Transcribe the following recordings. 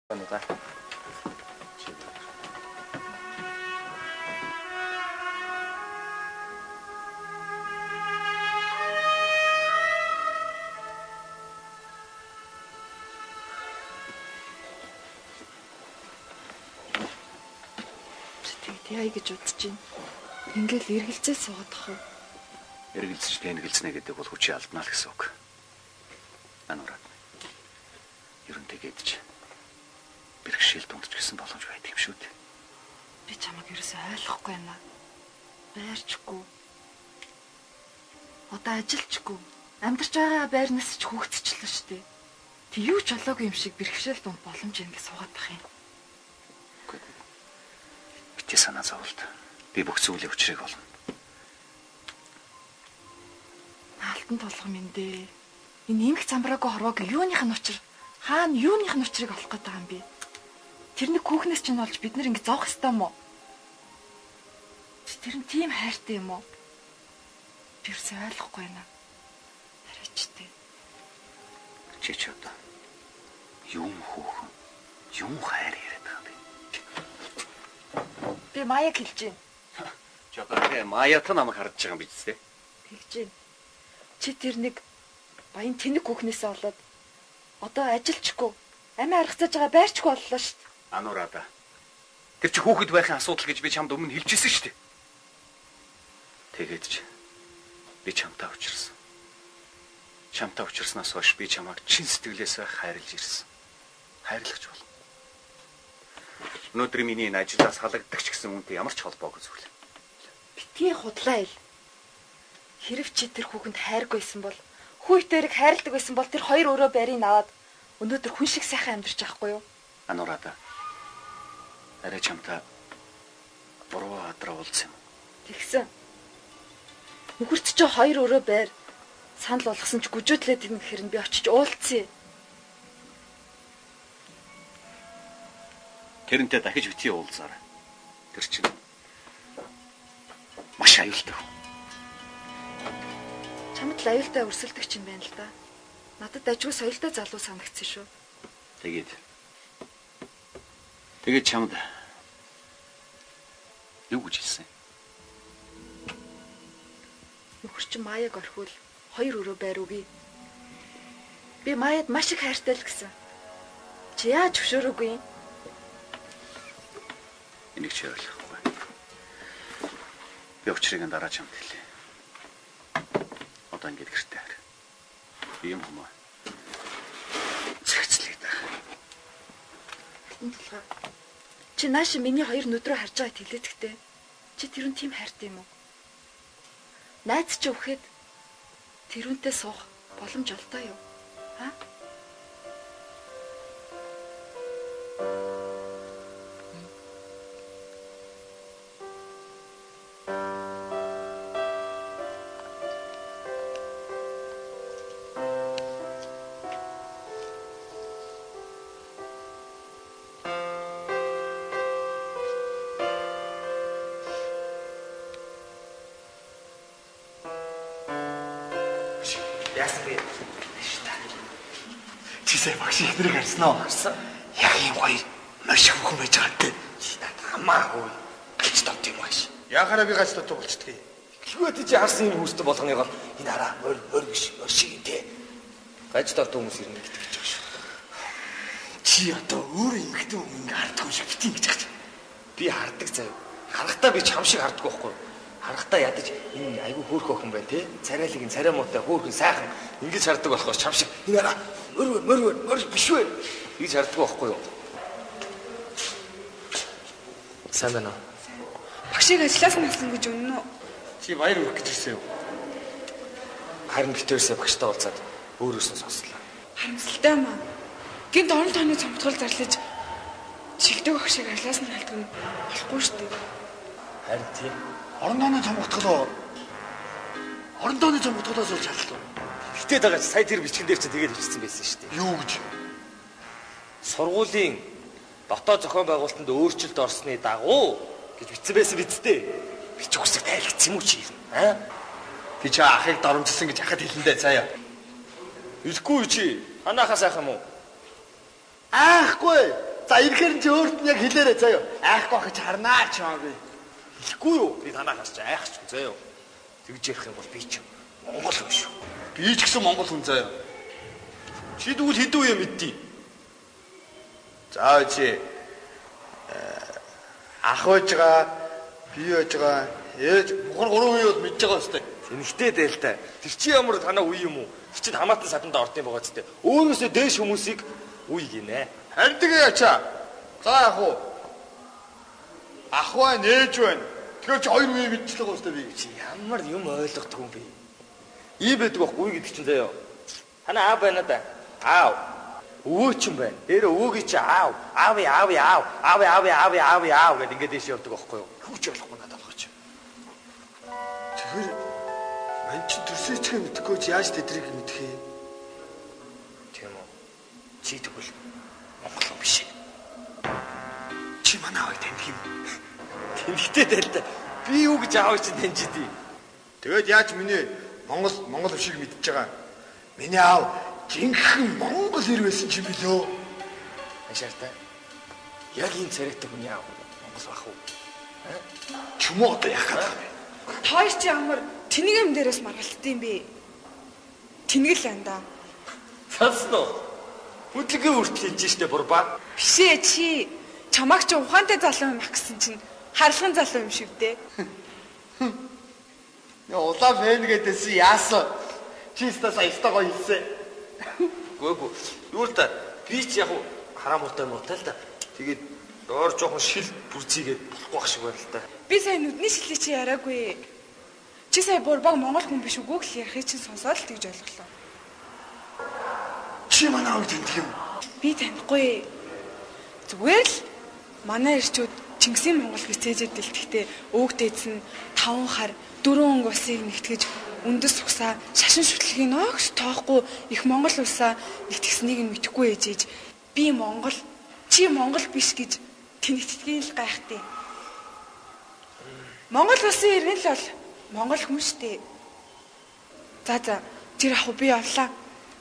За. Чи тэгэд яа гэж бодож байна? Ингээл эргэлзээ суугаад ах уу? Эргэлзэж тэнэгэлзнэ гэдэг бол хүчээ алднаа л гэсэн үг. Анураад. Ер нь тэгээд ч бэрхшээл дунд ч гэсэн боломж байдаг юм шүү дээ. Би чамайг ерөөсөө ойлгохгүй байна. Байрчгүй. Одоо ажилчгүй. Амьдарч байгаа байрнаас ч хөөгцчлээ шүү дээ. Тэг юу ч болоогүй юм шиг бэрхшээл дунд боломж ингэ суугаад ах юм. Битгий санаа зовлт. Би бүх зүйлийн учрыг олно. Алтан тулгам юм дээ. Энэ эмх замбраагүй хорвоог юуных нь учир? Хаана юуных нь учрыг олох гээд байгаа юм бэ? Тэрний хүүхнээс чинь олж бид нэр ингэ зовх ёстой юм уу? Чи тэр нь тийм хайртай юм уу? Би юусэн ойлгохгүй байна. Арайчтай. Чи ч одоо юм хүүхэн, юм хайр яриад байгаа юм бэ? Би Маяг хэлж байна. Чи одоо тэ Маятаа намайг харж байгаа юм биз дээ? Хэлж байна. Чи тэр нэг баян тэнэг хүүхнээсээ олоод одоо ажилчгүй, амиа аргацааж байгаа байрчгүй боллоо шүү дээ. Ануурада. Тэр чи хүүхэд байхын асуудал гэж би чамд өмнө хэлчихсэн шүү дээ. Тэгээд ч би чамтай учирсан. Чамтай учирснаас хойш би чамайг чин сэтгэлээсээ хайрлаж ирсэн. Хайрлах ч болно. Өнөөдөр миний энэ ажлаас халагддаг ч гэсэн үүнтэй ямар ч холбоогүй зүйл. Битгий худлаа ил. Хэрв чи тэр хүүхэнд хайргүй байсан бол, хүүхдэрийг хайрладаг байсан бол тэр хоёр өрөө байрыг аваад өнөөдөр хүн шиг сайхан амьдарч байхгүй юу? Ануурада. Арай чамтай буруу адраа уулзсан юм. Тэгсэн. Нөхөрт чи хоёр өрөө байр санал болгосон ч гүжүүдлээд ирнэ гэхэр нь би очиж уулзъя. Тэрнтэй дахиж битгий уулзаарай. Тэр чинь маш аюултай хүн. Чамд л аюултай өрсөлдөгч юм байна л да. Надад ажгүй соёлтой залуу санагдсан шүү. Тэгээд чамд юу гэж хэлсэн? Нөхөр чинь Маяг орхиул хоёр өрөө байр үгүй. Би Маяд маш их хайртай л гэсэн. Чи яаж зөвшөөрөөгүй юм? Энийг чи ойлгохгүй. Би учрыг нь дараа чамд хэлье. Одоо ингэж гэртээ хар. Би юм хүмүүс цэгцлээ даа. Алтан тулгаа. Чи нааш миний хоёр нүд рүү харж байгааг хэлээдэгтэй. Чи тэрүүн тийм хайртай юм уу? Найз чи өгөхөд тэрүүнтэй суух боломж олдоо юу? Аа? Яасан бэ? Чи сая багш ихнэрийг харсан уу? Харсан. Яг юм гоё маш их хүүхэн байж байгаа гэдэг. Чи надад хамаагүй гач дот юм багш. Яхаараа би гач дот болчдгийг. Хэлгүй чи харсан юм хүмүүстэй болгоны гол энэ хараа морь морь биш морь шиг юм те. Гаж дот хүмүүс ирнэ гэдэг гэж байгаа шүү. Чи одоо өөр эмэгтэй хүн ингэ харддаг юм шиг бити ингэж байгаа. Би хардаг заяа. Харахтаа би чам шиг харддаг байхгүй юу? Харахтаа ядаж энэ айгүй хөөрхөн охин байна те. Царайлыг нь царай муутай хөөрхөн сайхан ингэж хардаг болохоор чам шиг энэ хараа морь морь морь биш вэ? Ингэж хардаг байхгүй юу? Сайн байна уу? Багшийг ажлаас нь алсан гэж үнэн үү? Чи баяр хүрэх гэж ирсэн юм. Харин битэрсээ багштай уулзаад өөрөөс нь сонслоо. Харамсалтай юм аа. Гинт орон тооны цомтгол зарлаж чигдэг багшийг ажлаас нь алдаг нь болохгүй шүү дээ. Харин тийм. Орон тооны цомготголоо. Орон тооны цомготголоос болж халлаа. Гэтэ байгаа чи сая тэр бичгэн дээр чи тэгээд бичсэн байсан шүү дээ. Юу гэж? Сургуулийн дотоод зохион байгуулалтанд өөрчлөлт орсны дагуу гэж бичсэн байсан биз дээ. Бичих үсэг тайлгдсан юм уу чи? Аа? Би чи ахыг доромжилсан гэж ахад хэлэндээ заяа. Хэлэхгүй чи. Ханаахаа сайхан юм уу? Аахгүй. За ирэхээр чи өөрт нь яг хэлээрэй заяа. Айхгүй ах чи харнаа чамаа би. Хэлэхгүй юу? Би танахаас чи айх ч заяа. Тэгж ярих юм бол би ч Монгол хүн шүү. Би ч гэсэн Монгол хүн заяа. Чи тэгвэл хэдэн үе мэддий? За чи ах байж байгаа, би байж байгаа, ээж мухар 3 үе бол мэдж байгаа өстэй. Тэнэгтэй дээ л та. Тэр чи ямар танаа үе юм уу? Тэр чинь хамаатан саданд орд юм байгаа ч дээ. Өөрөөсөө дээш хүмүүсийг үе гинэ. Харин тэгээ ячаа. За яах вэ? Ах байна, ээж байна. Тэгэхээр чи хоёр үе мэдчихлээ байгаа өстэй би. Чи ямар юм ойлгохгүй юм бэ? Ийм байдаг байхгүй үе гэдэг чинь заяа. Танаа аав байна да. Аав. Өвөө ч юм байна. Дээр өвөөгийн чи аав. Аав аав аав. Аав аав аав аав аав гэд ингээд дээш явдаг байхгүй юу? Юу ч ойлгохгүй надад болгоч. Тэгэхээр мань чи төрсөйчгээ мэдэхгүй чи яаж тэдрийг мэдэх юм? Тийм үү? Чи тэгвэл Монгол хүн биш. Чи манай аавыг таних юм? Тэнэгтэй дээ л да. Би юу гэж аавыг чинь таньж идэв. Тэгээд яаж миний Монгол өвшийг мэдж байгаа? Миний аав жинхэнэ Монгол хэр байсан ч юм билүү? Аншаартай. Яг энэ царайтай хүний аав Монгол бах уу? Чүмөө одоо яах гээд байгаа юм бэ? Тоор чи ямар тэнэг юм дээрээс маргалдсан юм бэ? Тэнэг л анда. Сонсно уу? Бүдлэгээ хүртэл хийж штэ бурбаа. Биш ээ чи. Чамааг чи ухаантай залуу юм ах гэсэн чинь харлаган залуу юм шиг дээ. Яа улаан фэн гэдээсэн яасан? Чи стас аястай гоё хэлсэн. Гүйгүй. Юу л та би ч яг хараамуутай муутай л та. Тэгээд доор жоохон шил бүрзийгээд болохгүй ах шиг байна л та. Би сая нүдний шилийг чи яриаггүй. Чи сая бурбаг монгол хүн биш үгүй л ярихыг чинь сонсоод л тэгж ойлголоо. Чи манай аавыг таньдаг юм? Би танихгүй. Зүгээр л манай эрчүүд Чингисийн Монгол гэж цээжэд дэлтэхдээ өөг дээдс нь 5 хар 4 өнгө улсыг нэгтгэж үндэс угсаа шашин шүтлэгийг огт тоохгүй их Монгол улсаа нэгтгэснийг нь мэдэхгүй ээжээж би Монгол чи Монгол биш гэж тэнэгтдгийг л гайхтыг. Монгол улсын иргэн л бол Монгол хүн штэ. За за тэр ах би явлаа.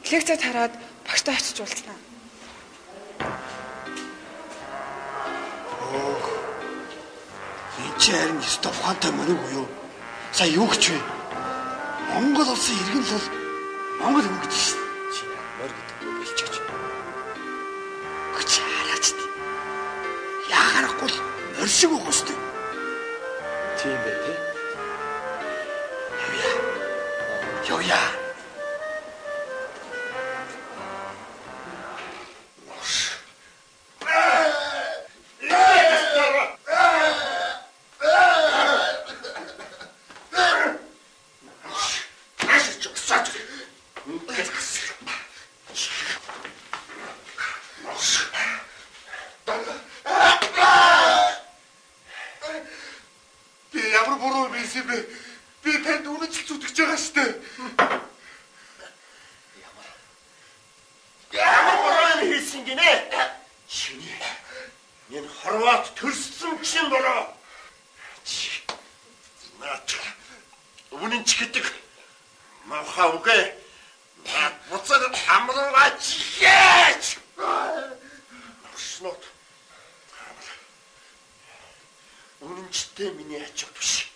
Лекцээ тараад багштай очиж уулзнаа. Өөх. Энд чи харин ёстой ухаантай мориг уу юу? Сая юу гэж вэ? Монгол улсын иргэн л бол Монгол хүн гэж шин. Чи морь гэдэг үг хэлчихэж. Гэж хараач тий. Яа харахгүй л морь шиг байгаа шүү дээ. Тийм бай тий. Явъя. Явъя. Би ямар буруу юм хийсэн бэ? Би танд үнэнчл зүтгэж байгаа шүү дээ. Ямар буруу юм хийсэн гинэ? Чиний энэ Хорват төрсөн чинь буруу. Чи наад үнэнч гэдэг мавха үгээ наад буцаад амруугаа чихээч. Орснот. Үнэнчтэй миний хажууд биш.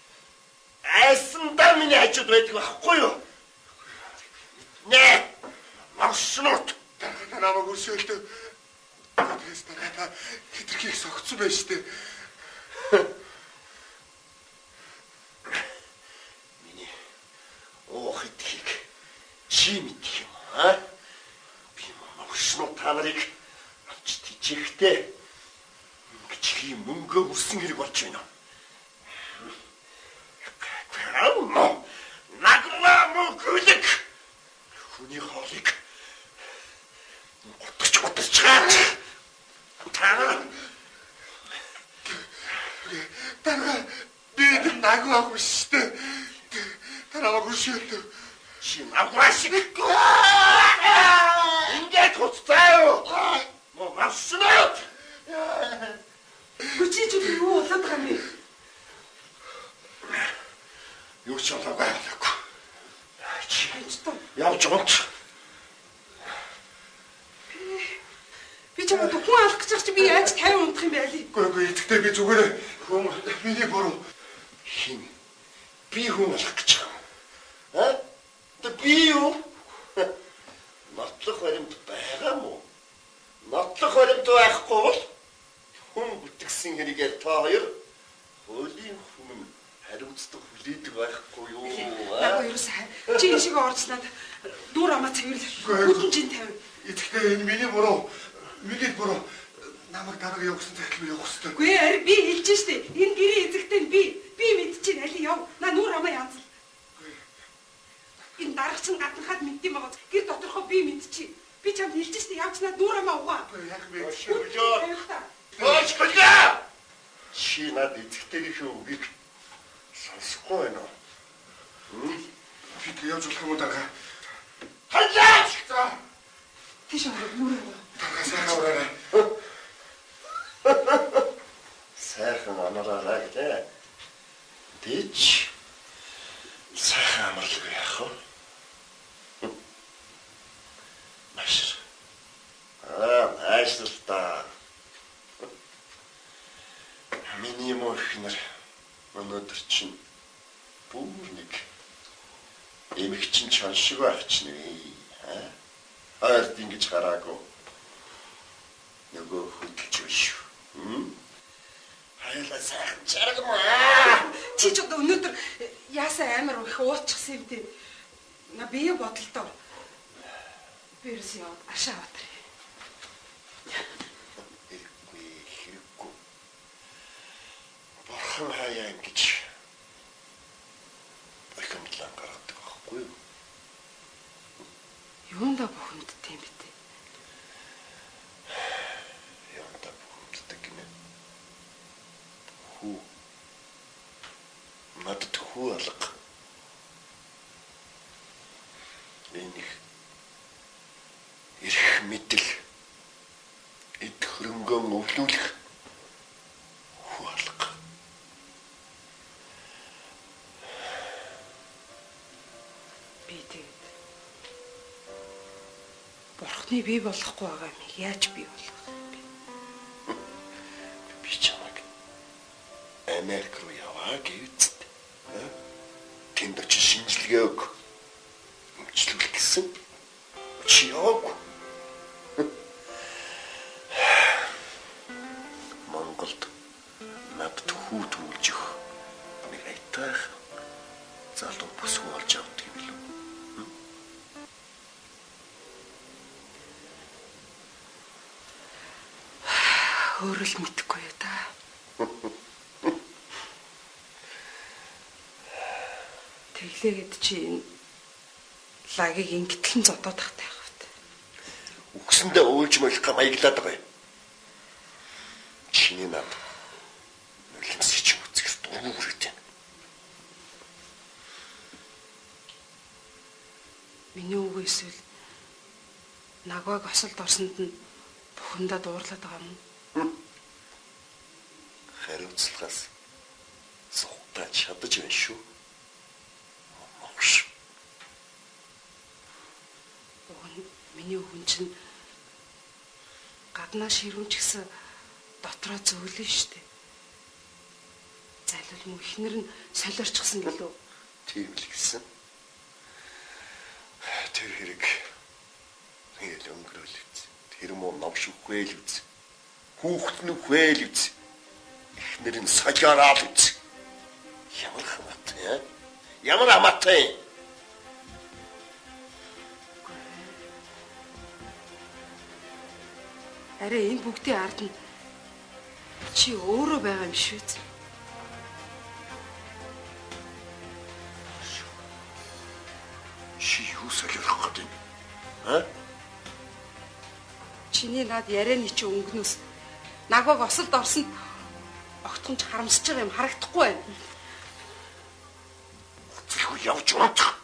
Айсандаа миний хажууд байдаг байхгүй юу? Нэ. Орснот. Та намайг өршөөлтөө. Тэгээс дараа та хитрхийг согцсон байж тээ. Миний уух идэхийг чи мэдэх юм аа? Би мовшноо та нарыг авч тижэхтэй ингэж хий мөнгө үрсэн хэрэг болж байна. Нагва мөнгөлөг хүний хоолыг гутгч гутгчаад та Дарга би тэр нагва ах биш шүү дээ. Та намайг өршөөлтөө. Чи нагва шиг ингээд хуцтай юу? Мовшноо Чи ч юу болоод байгаа юм бэ? Юу ч болоогүй болоогүй. Чи Ажилтан. явж унт. Би чамд хүн алах гэж чи би яаж Яаж 50 унтах юм бэ Али? Үгүй эцэгтэй би зүгээр хүн миний буруу. Хин би хүн болох гэж байгаа юм. А? Тэ би юу? Нотлох баримт байгаа мó? Нотлох баримт байхгүй бол хүн бүтгсэн хэрэгээр та хоёр хуулийн өмнө хариуцлага хүлээдэг байхгүй юу? Нагуу ерөөсөө чи энэ шиг орцлаад дүүр амаа цэвэрлэх. Хүтэн чин тавь. Эцэгтэй энэ миний буруу. Миний буруу. Намайг дарга явуулсан захил би явах хэрэгтэй. Үгүй ээ би хэлж штэ. Энэ гэрийн эзэгтэй нь би. Би мэдчихээн али яв. На нүүр амаа янзал. Энэ дарга чинь гаднахад мэддэм байгаа. Гэр доторхоо би мэдчихээн. Би чамд хэлж штэ явж над нүүр амаа угаа. Яг би Хөөж хөлөө. Чи над эзэгтэйгийнхээ үгийг сонсохгүй байна уу? Би явж болох юм уу дарга? Халаач! За. Тийш ороод нүүр амаа. Дарга сайхан ураарай. Сайхан амраарай гэдэг. Тэч сайхан амарлаг яах вэ? Маш. Аа, наашрал та. Миний мөхнөр өнөөдөр чинь бүр нэг эмэгчин чон шиг байх чинь вэ? Аа? Ойрд ингэж гараагүй. Нөгөө хөдөлж биш шүү. Хайлаа сайхан чаргамаа. Чи ч одоо өнөөдөр яасан амар их уучихсан юм те. На бие бодолтой. Би ерөөс яваад ашаа аваад ирье. Хэрэггүй, хэрэггүй. Бурхан хаяа ингэж бухимдлан гаргадаг байхгүй юу? Юунда бухимддаг юм бэ те? Юунда бухимддаг гинэ? Хүү. Надад хүү алга. Энэ их эрх мэдэл эд хөрөнгөө өвлүүлэх хүү алга. Би тэгээд Бурхны бий болохгүй байгаа юм яаж бий болох юм бэ? Би чамайг Америк руу яваа гэвцэд. Тэнд очиж шинжилгээ өг. Эмчлүүлэх гэсэн. Чи яваагүй. Монголд надад хүү түүлж өгөх нэг аятайхан залуу бүсгүй олж авдаг юм билүү? Өөрөө л мэдэхгүй юу та. Тэглээгээд чи энэ лагийг ингэтлэн зодоод тахтай байх вэ? Үгсэндээ уйлж молих га маяглаад байгаа юм. Чиний над нулимсч үзэх дургу хүрээд байна. Миний үгүй эсвэл нагваг осолд орсонд нь бухимдаад уурлаад байгаа юм уу? Хариуцлагаас сухтаа чадаж байна шүү. Мош. Уг нь миний өвгөн чинь гаднаа ширүүн ч гэсэн дотроо зөөлөн штэ. Зайлвал мөн эхнэр нь солиорчсон гэлөө. Тийм л гэсэн. Тэр хэрэг тэгэл өнгөрөөл үз. Тэр муу новш үхвэл үз. Хүүхэд нь үхвэл үз. Эхнэр нь солиороо л үз. Ямар хамаатай яа? Ямар хамаатай? Арай энэ бүгдийн ард нь чи өөрөө байгаа юм шүү дээ. Чи юу солиорох гэдэг юм? А? Чиний над ярианы чи өнгөнөөс нагваг осолд орсонд огтхонч харамсаж байгаа юм харагдахгүй байна. Зөвхөн явж унтах.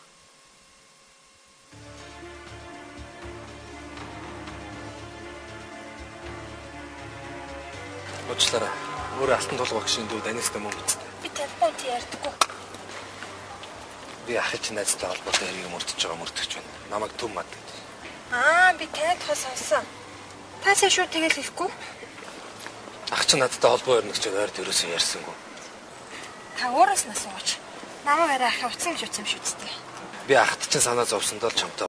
Уучлаарай. Өөрөө алтан тулга багшийн дүү Данистай мөн үсттэй. Би танихгүй чи ярьдаггүй. Би ахын чинь найзтай холбоотой хэргийг мөрдөж байгаа мөрдөгч байна. Намайг төв мад гэдэг. Аа, би тань тухай сонссон. Та сая шууд тэгэл хэлэхгүй. Ах чинь надтай холбоо өрнө гэж ойрд ерөөсөө ярьсангүй. Та өөрөөс нь асуугач. Намайг арай ахын утсан гэж утсан юм шүү дээ. Би ахт чинь санаа зовсондоо л чамтай